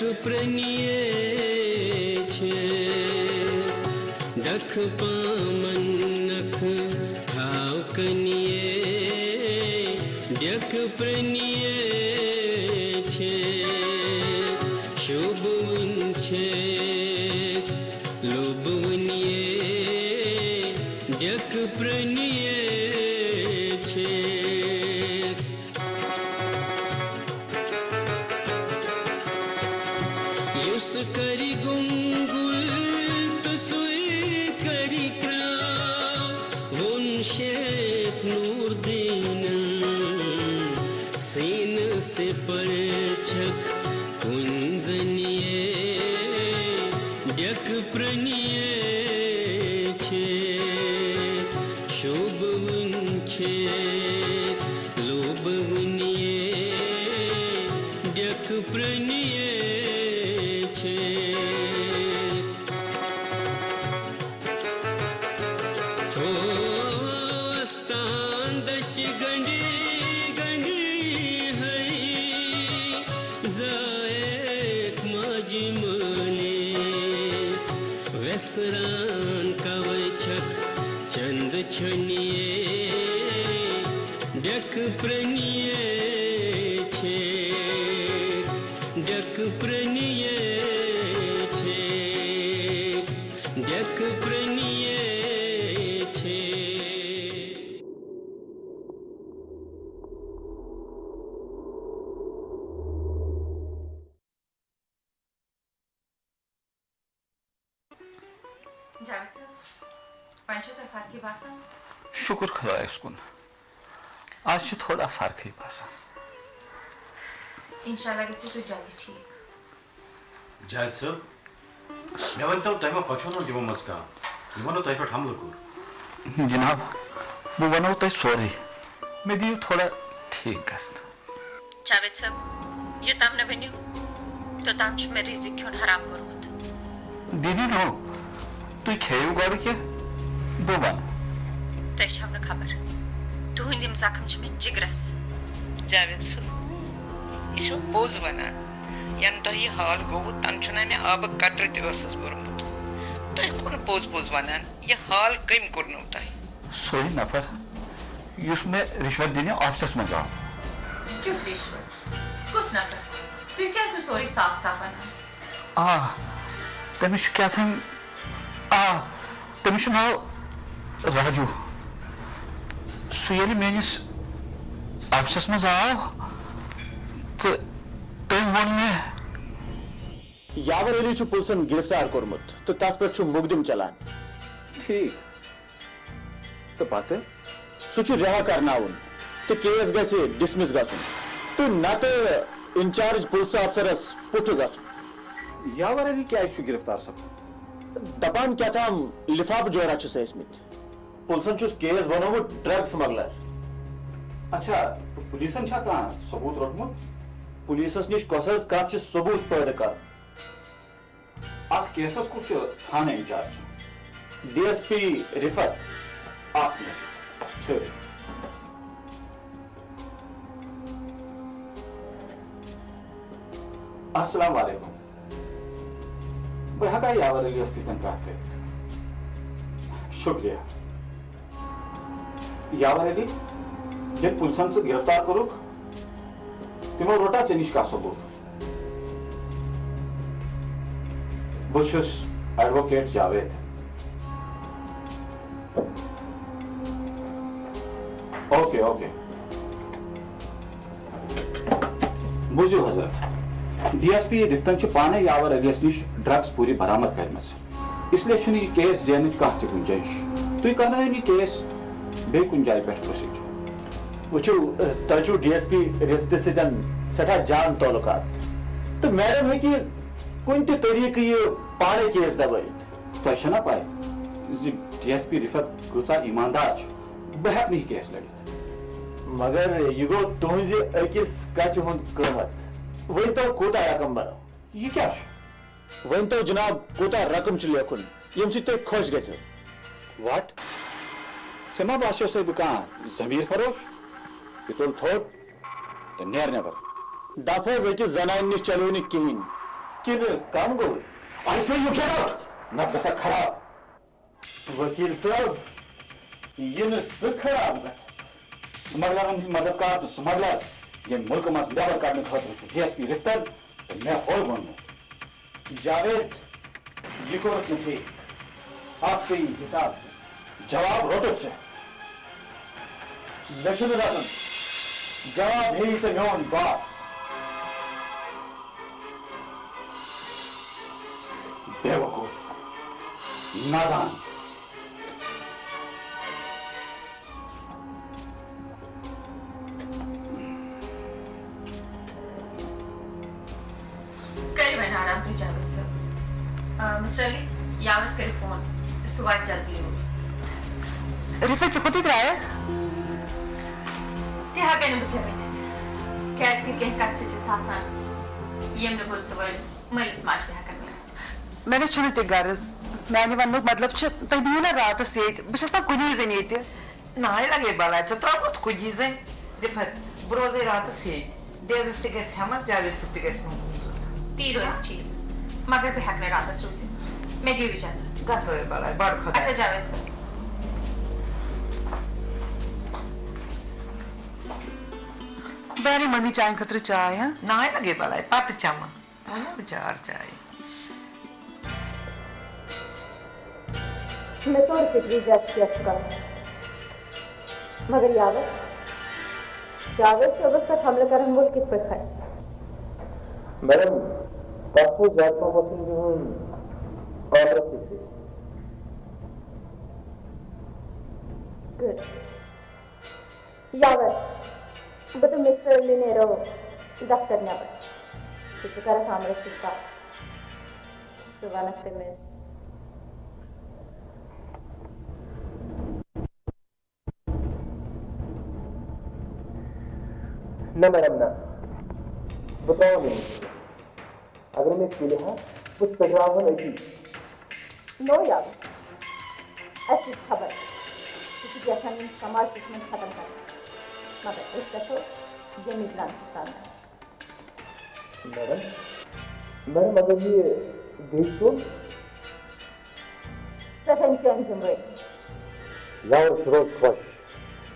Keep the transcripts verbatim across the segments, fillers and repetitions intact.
پرنیے چھے، ڈکھ پامن نکھ تھاو کنیے، ڈیکھ پرنیے چھے، شوبون چھے، لوبونیے، ڈیکھ پرنیے چھے۔ یُس کرِ گُنگُل تہٕ سُے کرِ کرٛاو، ووٚن شیخ نوٗر دیٖنَن۔ سیٖنہٕ سے پرچھک کُنزَن یے، ڈیکھ پرٛنیے چھے، شوبوٕنۍ چھے، لوبوٕنۍ یے، ڈیکھ پرٛنیے چھے۔ تھووس تان دٔچھ گنڈی گنڈی ہئی، زایک ماجہِ مٲلِس ویسران کوے چھکھ چند چھنیے، ڈیکھ پرنیے چھے، ڈیکھ پرنیے چھے، ڈیکھ پرنیے چھے۔ جاوید صٲب، وۄنۍ چھو تۄہہِ فرقٕے باسان؟ شُکُر خۄدایَس کُن، آز چھِ تھوڑا فرقٕے باسان۔ انشاءاللہ گٔژھِو تُہۍ جلدی ٹھیٖک۔ جاوید صٲب، مےٚ ؤنۍ تو، تۄہہِ ما پَژھیو نہٕ تِمو منٛز کانٛہہ، یِمو نہٕ تۄہہِ پٮ۪ٹھ حملہٕ کوٚر؟ جناب، بہٕ وَنو تۄہہِ سورُے، مےٚ دِیِو تھوڑا ٹھیٖک گژھنہٕ۔ جاوید صٲب، یوٚتام نہٕ ؤنِو، توٚتام چھُ مےٚ رِزِق کھیوٚن حرام کوٚرمُت۔ دیدی نو، تُہۍ کھیٚیِو گۄڈٕ کینٛہہ، بہٕ وَنہٕ۔ تۄہہِ چھَو نہٕ خبر، تُہٕنٛدۍ یِم زخم چھِ مےٚ جِگرَس۔ جاوید صٲب، یہِ چھُ پوٚز وَنان، یَنہٕ تۄہہِ یہِ حال گوٚوٕ، تَنہٕ چھُنہ مےٚ آبہٕ قطرٕ تہِ ٲسَس بوٚرمُت۔ تۄہہِ کوٚروٕ پوٚز پوٚز وَنان؟ یہِ حال کٔمۍ کوٚرنو تۄہہِ؟ سُے نفر یُس مےٚ رِشوت دِنہِ آفسَس منٛز آو۔ کیُتھ رِشوت؟ کُس نفر؟ تُہۍ کیٛازِ نہٕ سورُے صاف صاف وَنان؟ آ، تٔمِس چھُ کیٛاہ تام، آ، تٔمِس چھُ ناو راجو۔ سُہ ییٚلہِ میٛٲنِس آفسَس منٛز آو تہٕ تٔمۍ ووٚن مےٚ۔ یاور علی چھُ پُلسن گرفتار کوٚرمُت تہٕ تس پٮ۪ٹھ چھُ مقدمہٕ چلان۔ ٹھیک۔ تہٕ پتہٕ؟ سُہ چھُ رِہا کرناوُن تہٕ کیس گژھِ ڈسمس گژھُن تہٕ نتہٕ انچارج پُلسہٕ افسرس پُٹھٕ گژھُن۔ یاور علی کیازِ چھُ گرفتار سپدُن؟ دپان کیٛاہ تام لفافہٕ جورا چھِس ٲسۍ مٕتۍ۔ پُلسن چھُس کیس بنوومُت ڈرگ سمگلر۔ اچھا، پُلیٖسن چھا کانٛہہ ثبوٗت روٚٹمُت؟ پُلیٖسس نِش کۄس حظ کتھ چھِ ثبوٗت پٲدٕ کرُن؟ اتھ کیسس کُس چھُ تھانہٕ انچارج؟ ڈی ایس پی رفعت۔ اکھ منٹ۔ ٹھٔہرِو۔ السلام علیکم۔ بہٕ ہٮ۪کا یاور علیس سۭتۍ کتھ کٔرِتھ؟ شُکریہ۔ یاور علی، ییٚلہِ پُلسن ژٕ گرفتار کوٚرُکھ، تِمو روٚٹا ژےٚ نِش کانٛہہ ثبوٗت؟ بہٕ چھُس ایڈووکیٹ جاوید۔ Okay, okay. بوٗزِو حضرت، ڈی ایس پی رفتن چھِ پانے یاور علیس نِش ڈرگز پوٗرِ برآمد کٔرمٕژ، اس لیے چھُنہٕ یہِ کیس زیننٕچ کانٛہہ تہِ گُنجٲیِش۔ تُہۍ کرنٲیِو یہِ کیس بیٚیہِ کُنہِ جایہِ پٮ۪ٹھ پروسیٖڈ۔ وٕچھِو، تۄہہِ چھُو ڈی ایس پی رفتہٕ سۭتۍ سٮ۪ٹھاہ جان تعلقات، تہٕ میڈم ہیٚکہِ کُنہِ تہِ طریٖقہٕ یہِ پانے کیس دبٲیِتھ۔ تۄہہِ چھےٚ نا پَے زِ ڈی ایس پی رفت کۭژاہ ایٖماندار چھِ؟ بہٕ ہٮ۪کہٕ نہٕ یہِ کیس لٔڑِتھ۔ مگر یہِ گوٚو تُہنزِ أکِس کتھِ ہُند قۭمتھ۔ ؤنۍ تو کوٗتاہ رقم بنوو؟ یہِ کیٛاہ چھُ؟ ؤنۍ تو جناب، کوٗتاہ رقم چھُ لیکھُن، ییٚمہِ سۭتۍ تُہۍ خۄش گژھِو؟ وٹ؟ ژےٚ ما باسیو سَے بہٕ کانٛہہ ضمیٖر فروش؟ یہِ تُل تھوٚد تہٕ نیر نٮ۪بر۔ دَپ حظ، أکِس زنانہِ نِش چلیو نہٕ کِہیٖنۍ۔ کِنہٕ کم گوٚو؟ I say you get out! نتہٕ گژھکھ خراب۔ وکیل صٲب، یہِ نہٕ ژٕ خراب گژھ۔ سمگلرن ہٕنٛدۍ مدد کار تہٕ سمگلر، ییٚمۍ مُلکہٕ منٛز نٮ۪بر کڑنہٕ خٲطرٕ چھُ ڈی ایس پی رفتن تہٕ مےٚ ہول ووٚنمُت۔ جاوید، یہِ کوٚرُتھ نہٕ ٹھیٖک۔ اکھ پیٚیہِ حساب۔ جواب روٚٹُتھ ژےٚ۔ مےٚ چھُنہٕ رٹُن۔ جواب ہیٚیہِ ژےٚ میون باس۔ بے وقوف، نادان۔ کٔرِو وۄنۍ آرام تُہۍ جاوید صٲب۔ آ، مسٹر علی، یاورس کٔرِو فون، سُہ واتہِ جلدی یور۔ رفعت، ژٕ کوٚتٕے درٛایکھ؟ تہِ ہٮ۪کَے نہٕ بہٕ ژےٚ ؤنِتھ، کیٛازِکہِ کینٛہہ کَتھٕ چھِ تِژھ آسان، یِم نہٕ پوٚتُس وٲلۍ مٲلِس ماجہِ تہِ ہٮ۪کَن ؤنِتھ۔ مےٚ نہ چھُنہٕ تہِ غرض۔ میانہِ وننُک مطلب چھُ، تُہۍ بِہِو نہ راتس ییٚتۍ، بہٕ چھَس نہ کُنی زٔنۍ ییٚتہِ۔ ناے لگے بلاے، ژٕ ترٛاوُتھ کُنی زٔنۍ۔ رِفت، بہٕ روزے راتس ییٚتۍ۔ دیزس تہِ گژھِ ہٮ۪مت، جاوید صٲب تہِ گژھِ ہٮ۪مت۔ تی روزِ ٹھیٖک۔ مگر بہٕ ہٮ۪کہٕ نہٕ راتس روٗزِتھ۔ مےٚ دِیِو اجازت۔ گژھ وٲے بلاے، بڑٕ خۄداے۔ اچھا جاوید صٲب۔ بہٕ اَنَے مٔمی چانہِ خٲطرٕ چاے، ہا؟ ناے لگے بلاے، پتہٕ چمہٕ۔ وۄنۍ ما بہٕ چار چاے؟ مےٚ توٚر فِکرِ زِ اَسہِ کیٛاہ چھُ کَرُن۔ مگر یاور، جاوید صٲبَس پٮ۪ٹھ حملہٕ کَرَن وول کِتھ پٲٹھۍ کھَسہِ؟ میڈم، تَتھ گوٚو زیادٕ پَہمَتھ یِہُنٛد آمرَس تہِ سۭتۍ۔ Good. یاور، بہٕ تہٕ مِس سٲلِم نیرو دفتر نٮ۪بر۔ تہٕ ژٕ کَرَکھ آمرَس سۭتۍ کَتھ۔ ژٕ وَنَکھ تٔمِس۔ نہ میڈم، نہ۔ بہٕ ترٛاوَن نہٕ أمِس۔ اگر مےٚ تُلہِ ہا، بہٕ پھِٹراوہَن أتی۔ نو یاور، اَسہِ چھِ خبر، ژٕ چھُکھ یَژھان یِم سماج دُشمن ختم کَرٕنۍ، مگر أسۍ گژھو ییٚمِچ لنٛگہٕ سان۔ میڈم، میڈم، اگر یہِ بیٚیہِ ژوٚل؟ ژےٚ چھَنہٕ چٲنۍ ذِمہٕ وٲری۔ یاور، ژٕ روز خۄش،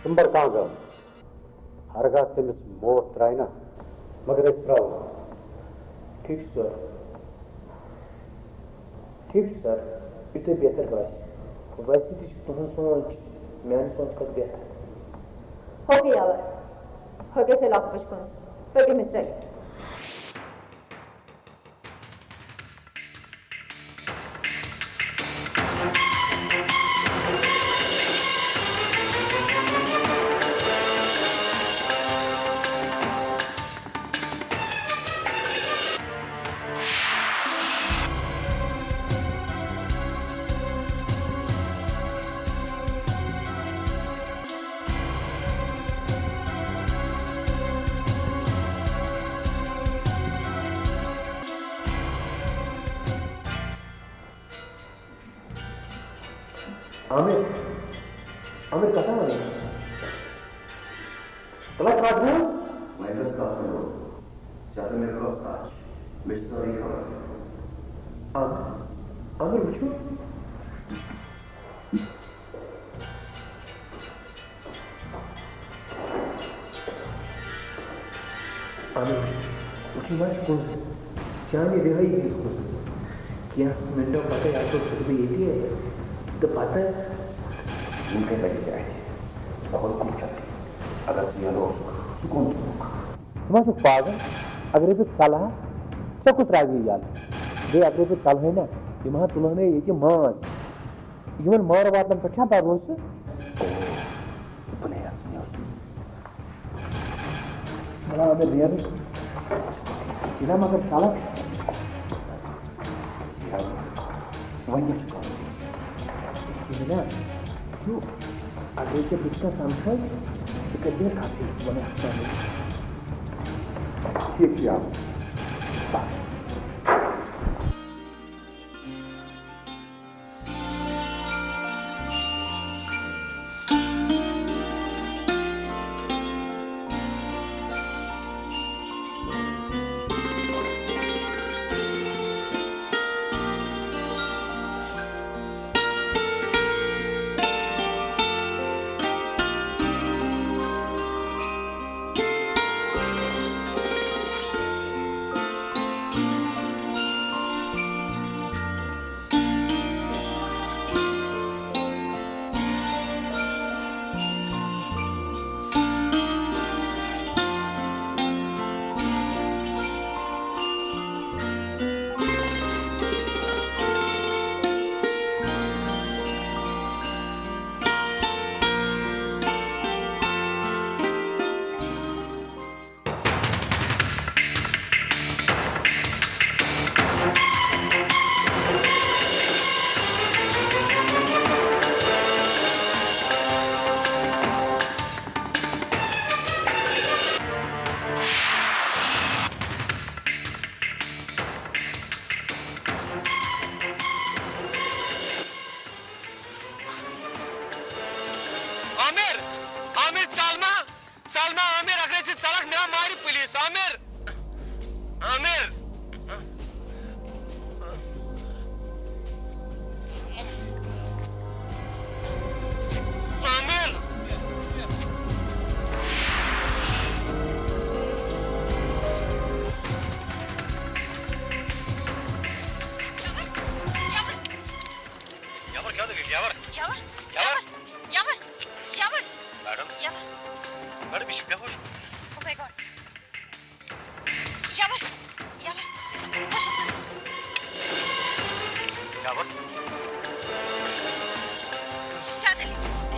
ژٕ مہٕ بَر کانٛہہ غم۔ ہرگاہ تٔمِس موت ترٛایہِ نا، مگر أسۍ ترٛاوو۔ ٹھیٖک چھُ سر۔ ٹھیٖک چھُ سر، یہِ تۄہہِ بہتر باسہِ۔ ویسے تہِ چھِ تُہٕنٛز سونٛچ میٛانہِ سونٛچ کھۄتہٕ بہتر۔ ہوکے یاور، ہوکے سے لاکھ پٔچ کُن، پٔکِو مِسترۍ۔ عامر، عامر، کتھ ونے؟ تلا کتھ گوٚو؟ وۄنۍ کۄس کتھ کرو؟ ژےٚ تہٕ مےٚ کۄس کتھ چھِ؟ مےٚ چھِ سٲرٕے خبر۔ عامر، عامر، وٕچھِو۔ اہن حظ، وٕچھِو نہ حظ کُن، چانہِ رِہٲیی ہِنٛز کُن۔ کینٛہہ مِنٹو پَتَے آسو صُبحٲے ییٚتی تہٕ پَتہٕ۔ یِم کَتہِ لَگہِ ژےٚ اَتھِ؟ کھول کُن چَکرِ۔ اگر ژٕ یَلہٕ اوسُکھ، سُہ کُن چھُکھ؟ ژٕ ما چھُکھ پاگل؟ اگرے بہٕ ژَلہٕ ہا، ژےٚ کُس ترٛاوِ یہِ یَلہٕ؟ بیٚیہِ اگرے بہٕ ژَلہٕ ہَے نہ، یِم ہا تُلہٕ ہَن ییٚتہِ ماز۔ یِمن مارٕ واتنن پٮ۪ٹھ چھا بھروسہٕ؟ او، بہٕ نے یژھان یہِ اوس۔ بلا مےٚ نیرُن۔ یہِ نا مگر غلط۔ وۄنۍ کیٛاہ چھُ کرُن؟ یہِ نا، یہِ، اگرے ژےٚ بہٕ تہِ کانٛہہ سمکھے، ژٕ کٔرۍ زِ مےٚ خبرِ، بہٕ وَنہٕ اَتھ سارنٕے۔ ٹھیٖک چھُ یاو۔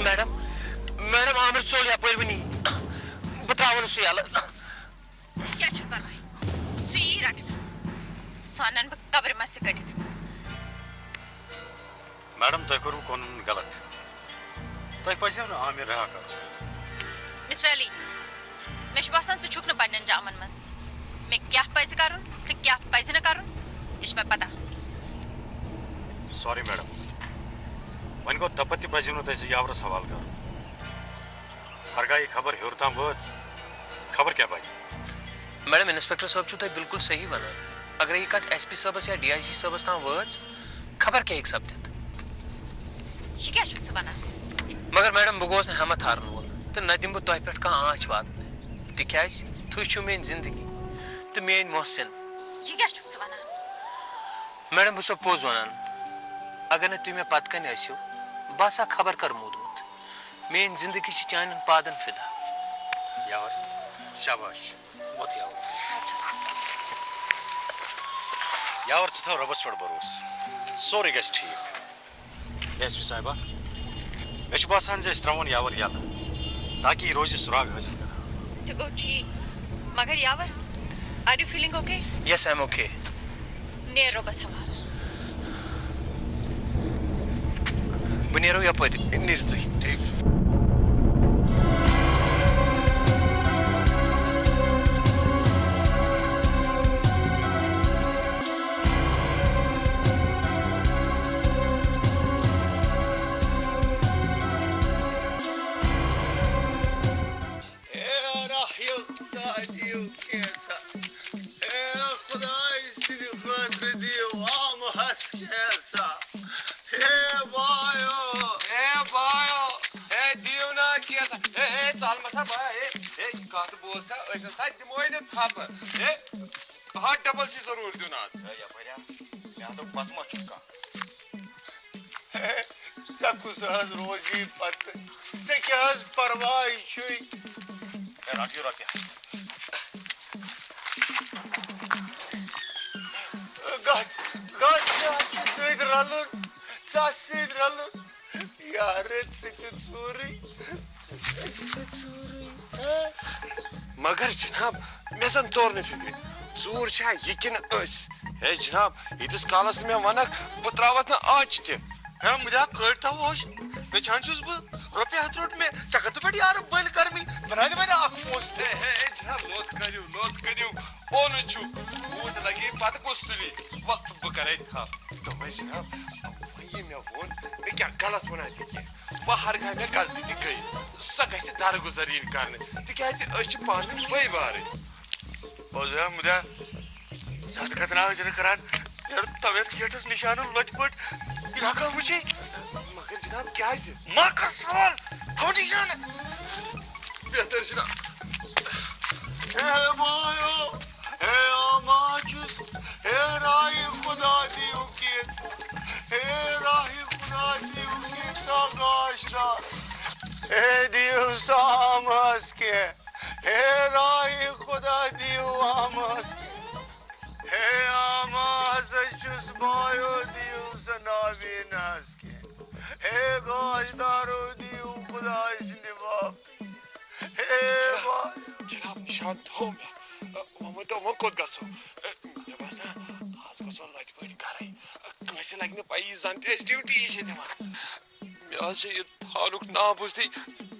میڈم، میڈم، عامر ژوٚل یپٲرۍ وٕنی۔ بہٕ ترٛاوٕ نہٕ سُہ یَلہٕ۔ کیٛاہ چھُنہٕ پرواے، سُہ یی رٹنہٕ۔ سُہ انن بہٕ قبرِ منٛز تہِ کٔڑِتھ۔ میڈم، تۄہہِ کوٚروٕ قونوٗنن غلط۔ تۄہہِ پزیو نہٕ عامر رہا کرُن۔ مسٹر علی، مےٚ چھُ باسان، ژٕ چھُکھ نہٕ پننٮ۪ن جامن منٛز۔ مےٚ کیٛاہ پزِ کرُن تہٕ کیٛاہ پزِ نہٕ کرُن، تہِ چھِ مےٚ پتہ۔ سوری میڈم، وۄنۍ گوٚو، تپتھ تہِ پزیو نہٕ تۄہہِ سُہ یاورس حوالہٕ کرُن۔ ہرگاہ یہِ خبر ہیوٚر تام وٲژ، خبر کیٛاہ بنہِ۔ میڈم، انسپیکٹر صٲب چھُو تۄہہِ بِلکُل صحیح ونان۔ اگرے یہِ کتھ ایس پی صٲبس یا ڈی آئی جی صٲبس تام وٲژ، خبر کیٛاہ ہیٚکہِ سپدِتھ۔ یہِ کیٛاہ چھُکھ ژٕ ونان؟ مگر میڈم، بہٕ گوس نہٕ ہٮ۪متھ ہارن وول تہٕ نہ دِمہٕ بہٕ تۄہہِ پٮ۪ٹھ کانٛہہ آنچ واتنہٕ، تِکیٛازِ تُہۍ چھِو میٛٲنۍ زندگی تہٕ میٛٲنۍ محسن۔ یہِ کیٛاہ چھُکھ ژٕ ونان؟ میڈم، بہٕ چھُسو پوٚز ونان، اگر نہٕ تُہۍ مےٚ پتہٕ کنہِ ٲسِو، بہٕ آسہٕ ہا خبر کر موٗدمُت۔ میٛٲنۍ زندگی چھِ چانٮ۪ن پادن فدا۔ یاور، شاباش، وۄتھ یاور۔ یاور، ژٕ تھاو رۄبس پٮ۪ٹھ بھروسہٕ، سورُے گژھِ ٹھیٖک۔ ایس پی صاحبہ، مےٚ چھُ باسان زِ أسۍ ترٛاوون یاور یَلہٕ، تاکہِ یہِ روزِ سراغ حٲصِل کران۔ تہِ گوٚو ٹھیٖک، مگر یاور، are you feeling okay? Yes, I'm okay. نیر رۄبس حوالہٕ۔ بہٕ نیرو یپٲرۍ، نیٖرِو تُہۍ۔ ٹھیٖک۔ اے راہ یہِ خۄداے دِیِو کینٛژھا۔ اے خۄداے سٕنٛدِ خٲطرٕ دِیِو آمہٕ ہس کینٛژھا۔ A bio. A bio. A دِیِو نا کینٛژھا۔ اے، اے، ژل مسا بایو۔ اے، اے، یہِ کتھ بوز سا، أسۍ ہسا دِموے نہٕ تھپھ۔ اے، ہتھ ڈبل چھُ ضروٗر دیُن آز۔ اے، یپٲرۍ آ، مےٚ دوٚپ پتہٕ ما چھُ کانٛہہ۔ ہے، ژےٚ کُس حظ روزی پتہٕ؟ ژےٚ کیٛاہ حظ پرواے چھُے؟ ہے، رٹھ یہِ رۄپیہِ۔ گژھ، گژھ، ژےٚ آسی سۭتۍ رلُن، ژےٚ آسی سۭتۍ رلُن۔ یارٕ، ژٕ تہِ ژوٗرٕے، أسۍ تہِ ژوٗرٕے۔ مگر جناب، مےٚ زن توٚر نہٕ فکرِ، ژوٗر چھا یہِ کِنہٕ أسۍ؟ ہے جناب، ییٖتِس کالس نہٕ مےٚ ونکھ، بہٕ تراوتھ نہٕ آنچہِ تہِ۔ ہے مُدیا، کٔڑۍ تو ہوش، بیٚچھان چھُس بہٕ، رۄپیہِ ہتھ روٚٹ مےٚ، ژےٚ کتھ پٮ۪ٹھ یارٕ بٔلۍ کر مےٚ؟ بہٕ نہ دِمے نہٕ اکھ پونٛسہٕ تہِ۔ ہے، ہے، ہے، جناب، لوٚت کٔرِو، لوٚت کٔرِو، اونُے چھُ، بوٗٹ لگی پتہٕ کُس تُلی؟ وقت بہٕ کرے تھپھ۔ دوٚپمَے جناب، وۄنۍ یہِ مےٚ ووٚن، مےٚ کیٛاہ غلط ووٚنا تہِ کینٛہہ؟ وۄنۍ ہرگاہ مےٚ غلطی تہِ گٔے، سۄ گژھِ درگُزر یِنۍ کرنہٕ، تِکیٛازِ أسۍ چھِ پانہٕ ؤنۍ بٲے بارٕنۍ۔ پوٚز ہا مُدیا، زَتھ خطرناک چھِنہٕ کران، یارٕ تَوَے یَتھ گیٹَس نِشانہٕ لۄتہِ پٲٹھۍ یہِ ناکام وٕچھے۔ مگر جناب، کیٛازِ؟ ما کر سوال، تھاو نِشانہٕ۔ بہتر جناب۔ اے بایو، اے آما چھُس، اے راہہِ خدا دِیِو کینٛژھا، اے راہہِ خدا دِیِو کینٛژھا گاش دار۔ اے دِیِو سا آمہَس کینٛہہ، اے راہہِ خدا دِیِو آمہَس کینٛہہ۔ اے آما ہسا چھُس بایو دِیِو سا نابیٖنَس کینٛہہ۔ اے گاش دارو دِیِو خداے سٕنٛدِ باپتہٕ۔ اے با- جناب، نِشان تھوٚو مےٚ۔ وۄنۍ ؤنۍتو، وۄنۍ کوٚت گژھو؟ مےٚ باسان، آز گژھو لۄتہِ پٲٹھۍ گرے۔ کٲنٛسہِ لگہِ نہٕ پَیی، زن تہِ أسۍ ڈیوٹی چھِ دِوان۔ مےٚ حظ چھِ یہِ تھانُک ناو بوٗزتھٕے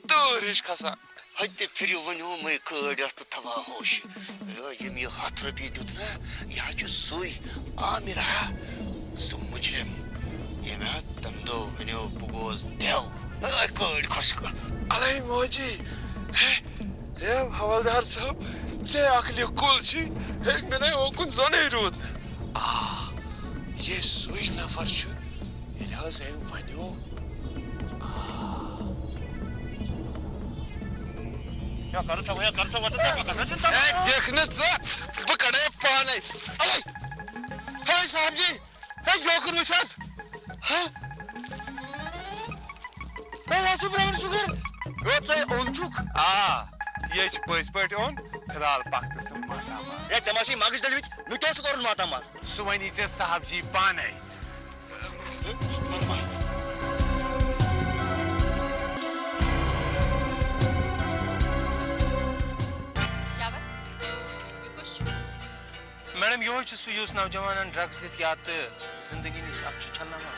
تۭر ہِش کھسان۔ ہتہِ پھِرِ ؤنِو مےٚ کٲڑۍ ٲس تہٕ تھاوان ہوش۔ یہِ، ییٚمۍ یہِ ہتھ رۄپیہِ دیُت نا، یہِ حظ چھُ سُے عامر ہا، سُہ مُجرِم، ییٚمۍ ہا تَمہِ دۄہ ؤنِو بہٕ گوس دٮ۪و۔ اے کٲڑۍ خۄش کر۔ اَلَے موجی، ہے، ہے، حوالدار صٲب، ژےٚ عقلہِ کُل چھی، ہے، مےٚ نے اوکُن زوٚنٕے روٗد نہٕ۔ آ، یہِ سُے نفر چھُ، ییٚلہِ حظ أمۍ ونیو۔ آ۔ یا کر سا، یا کر سا، وۄتھ ژٕ، پکھ ژٕ، ژٕ۔ ہے، دِکھ نہٕ ژٕ، بہٕ کڑے پانے۔ اَلَے، ہے صاحب جی، ہے، یوکُن وٕچھ حظ۔ ہہ؟ ہے، یہِ حظ چھُ برٛونٛہہ شُگر۔ ہے، تۄہہِ اوٚن چھُکھ؟ آ، یہِ چھُ پٔزۍ پٲٹھۍ اوٚن۔ فی الحال پکھ تہٕ ژٕ ماتامال۔ ہے، ژےٚ ما چھے مغٕز ڈٔلمٕتۍ؟ مےٚ کیٛاہ اوس کوٚرمُت ماتامال؟ سُہ وَنی ژےٚ صاحب جی پانے۔ یِہوٚے چھُ سُہ، یُس نوجوانن ڈرگز دِتھ یا تہٕ زندگی نِش اَتھٕ چھُ چھلناوان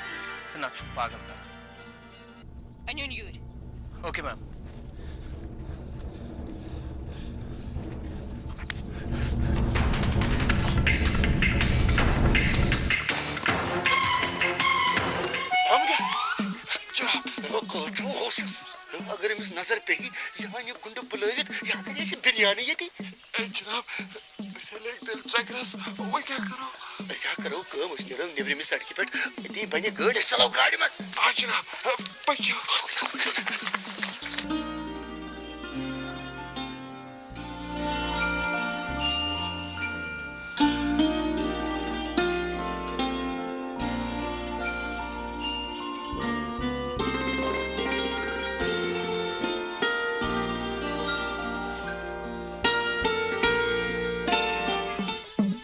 تہٕ نَتہٕ چھُکھ پاگل کران۔ أنِوُن یوٗرۍ۔ Okay ma'am. اگر أمِس نظر پیٚیہِ، یہِ ہاوِ یہِ گُنڈٕ بُلٲوِتھ، یہِ ہاوِ اَسہِ بِریانی ییٚتی۔ اے جناب، أسۍ ہے لٔگۍ تیٚلہِ ٹرٛیکرَس، وۄنۍ کیٛاہ کَرو؟ أسۍ ہا کَرو کٲم، أسۍ نیرو نیٚبرِمہِ سڑکہِ پٮ۪ٹھ، أتی بَنہِ گٲڑۍ، أسۍ ژَلو گاڑِ منٛز۔ آ جناب، پٔکِو۔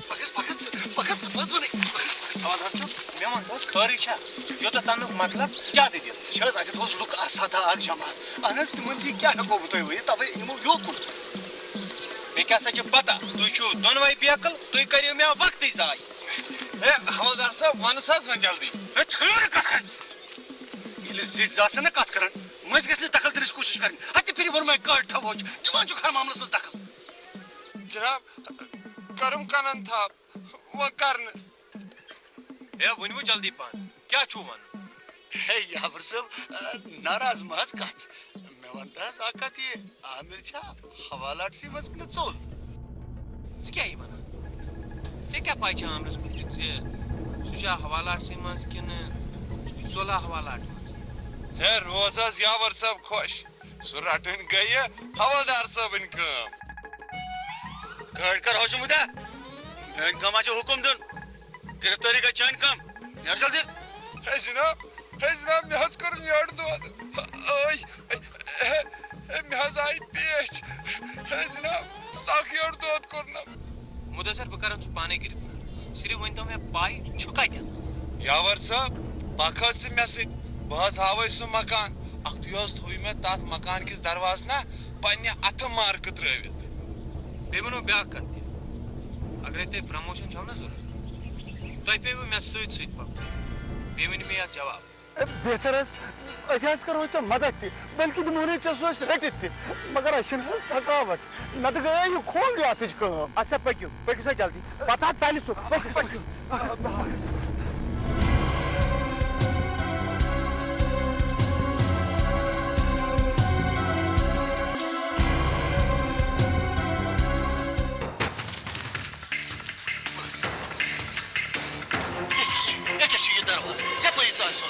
پکس، پکس، پکس، ژٕ پٔز وَنٕے۔ پکس۔ حوالدار صٲب، مےٚ وَن تہٕ حظ، خٲرٕے چھا؟ یوٚتَتھ تانُک مطلب کیٛاہ دٔلیٖل؟ چھِ حظ اَتٮ۪تھ اوس لُکھ اَکھ سَتھا اَکھ جمع۔ اَہن حظ، تِمَن تہِ کیٛاہ ہٮ۪کو بہٕ تۄہہِ ؤنِتھ؟ تَوَے نِمو یوکُن۔ مےٚ کیٛاہ سا چھِ پَتہ، تُہۍ چھِو دۄنوَے بیکٕل، تُہۍ کٔرِو مےٚ وقتٕے ضایع۔ ہے، حوالدار صٲب، وَنُس حظ وۄنۍ جلدی۔ ہے، ژھٕنِو نہٕ کَتھ کَرٕنۍ۔ ییٚلہِ زِٹھۍ زٕ آسَن نہ کَتھ کَران، مٔنٛزۍ گژھِ نہٕ دخل دِنٕچ کوٗشِش کَرٕنۍ۔ ہَتہِ پھِرِ ووٚن مےٚ کٔڑ تھاووچ، دِوان چھُکھ ہر معاملَس منٛز دخل۔ جناب، کَرُم کَنَن تھپھ، وۄنۍ کَر نہٕ۔ ہے، ؤنِو جلدی پہن، کیٛاہ چھُو وَنُن؟ ہے، یاور صٲب، آ، ناراض مہ حظ گژھ۔ مےٚ وَن تہٕ حظ اَکھ کَتھ، یہِ عامر چھا حوالاتسٕے منٛز کِنہٕ ژوٚل؟ ژٕ کیٛاہ یہِ وَنان؟ ژےٚ کیٛاہ پَے چھےٚ عامرَس مُتعلِق زِ سُہ چھا حوالاتسٕے منٛز کِنہٕ ژوٚلا حوالات منٛز؟ ہے، روز حظ یاور صٲب خۄش۔ سُہ رَٹٕنۍ گٔیہِ حوالدار صٲبٕنۍ کٲم۔ گٲڑۍ کر ہوش مُدا۔ میٲنۍ کٲم حظ چھِ حُکُم دیُن۔ گرفتٲری گٔے چٲنۍ کٲم۔ نیرٕ جلدی۔ ہے جناب، ہے جناب، مےٚ حظ کوٚرُن یٔڈ دود۔ ٲے، ہے، ہے، مےٚ حظ آیہِ پیچھ۔ ہے جناب، سخ یٔڈ دود کوٚرنم۔ مُدثر، بہٕ کرن سُہ پانے گرفتار۔ صرف ؤنۍ تو مےٚ، پاے چھُ کتٮ۪ن؟ یاور صٲب، پکھ حظ ژٕ مےٚ سۭتۍ۔ بہٕ حظ ہاوے سُہ مکان۔ اکھتُے حظ تھوٚو مےٚ تتھ مکان کِس دروازس نہ پننہِ اتھٕ مارکہٕ ترٲوِتھ۔ بیٚیہِ وَنو بیٛاکھ کَتھ تہِ، اگرے تۄہہِ پرموشن چھو نہ ضروٗرت، تۄہہِ پیٚیوٕ مےٚ سۭتۍ سۭتۍ پَکُن۔ بیٚیہِ ؤنِو مےٚ یَتھ جواب۔ اے، بہتر حظ، أسۍ حظ کرو ژےٚ مدد تہِ، بلکہِ دِمہونے ژےٚ سُہ أسۍ رٔٹِتھ تہِ، مگر اَسہِ چھِنہٕ حظ تھکاوٹ، نتہٕ گٔیے یہِ کھولوِیاتٕچ کٲم۔ اچھا، پٔکِو، پٔکِو سا جلدی، پتہٕ حظ ژَلہِ سُہ، پٔکِو، پٔکِو۔ ییٚکیٛاہ چھُ، ییٚکیٛاہ چھُ یہِ دروازٕ، یپٲری ژاے سۄ۔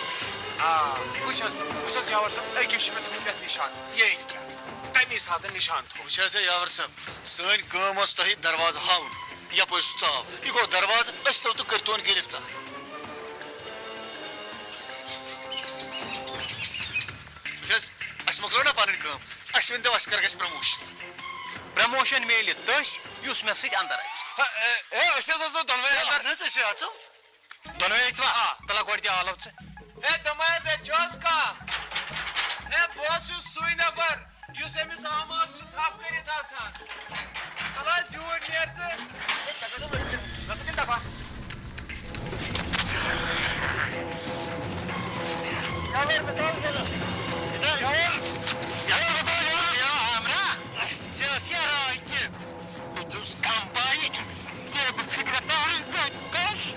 آ، وٕچھ حظ، وٕچھ حظ یاور صٲب، أکِس چھِ مےٚ تھٲومٕتۍ یَتھ نِشان، یہِ أکۍ کیٛاہ؟ تَمی ساتہٕ نِشان تھوٚو۔ وٕچھ حظ یاور صٲب، سٲنۍ کٲم ٲس تۄہہِ دروازٕ ہاوُن، یپٲرۍ سُہ ژاو، یہِ گوٚو دروازٕ، أسۍ ترٛٲو تہٕ کٔرۍ تون گرفتار۔ وٕچھ حظ، اَسہِ مۄکلٲو نا پنٕنۍ کٲم، اَسہِ ؤنۍ تو اَسہِ کر گژھِ پرموشن؟ پرموشن میلہِ تٔسۍ، یُس مےٚ سۭتۍ اندر اژِ۔ ہے، ہے، ہے، أسۍ حظ اژو دۄنوَے اندر۔ اہن حظ، أسۍ حظ اژو۔ دۄنوَے اژوا؟ آ۔ تَلہ گۄڈٕ دِ آلو ژٕ۔ ہے، دوٚپمَے حظ، اَتہِ چھُ حظ کانٛہہ؟ ہے، بہٕ حظ چھُس سُے نفر، یُس أمِس آمہٕ ٲس چھُ تھپھ کٔرِتھ آسان۔ تَلہٕ حظ یوٗرۍ نیر تہٕ۔ ہے، ژےٚ کَتہِ ووٚنُتھ؟ ژٕ ژٕ کَتہِ دَپان؟ یَوَر بہٕ تھاوٕ ژےٚ۔ یَوَر، یَوَر بہٕ تھاوٕ یَوَر۔ یا عامرا، ژےٚ ٲس یہِ راے کہِ بہٕ چھُس کم پایہِ، ژےٚ بہٕ فِکرِ تارٕے گٔے کَس۔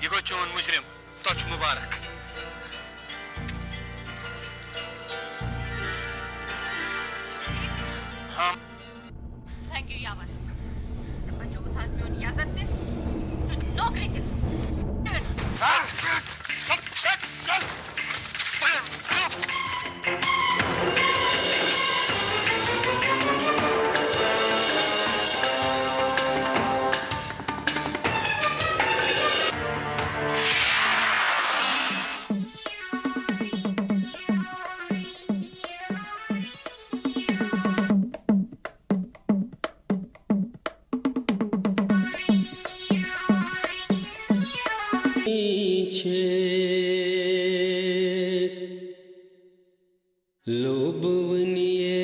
یہِ گوٚو چون مُجرِم۔ تۄہہِ چھُ مُبارک۔ ہاں۔ تھینک یو یاور۔ ژےٚ بچووُتھ آز میون عزت تہِ، ژٕ نوکری تہِ۔ چھِ لوٗبوٕنۍ یے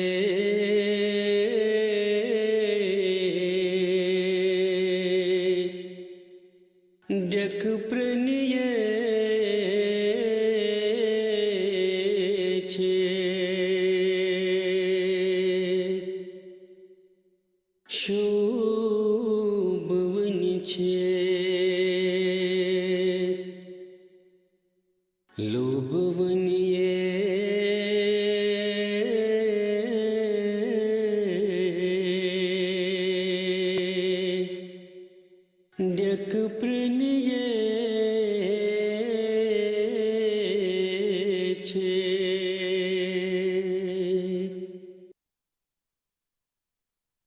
ڈٮ۪کہٕ پرٛنہِ یے چھِ۔ شوٗبوٕنۍ چھِ لوٗبوٕنۍ یے ڈٮ۪کہٕ پرٛنہِ یے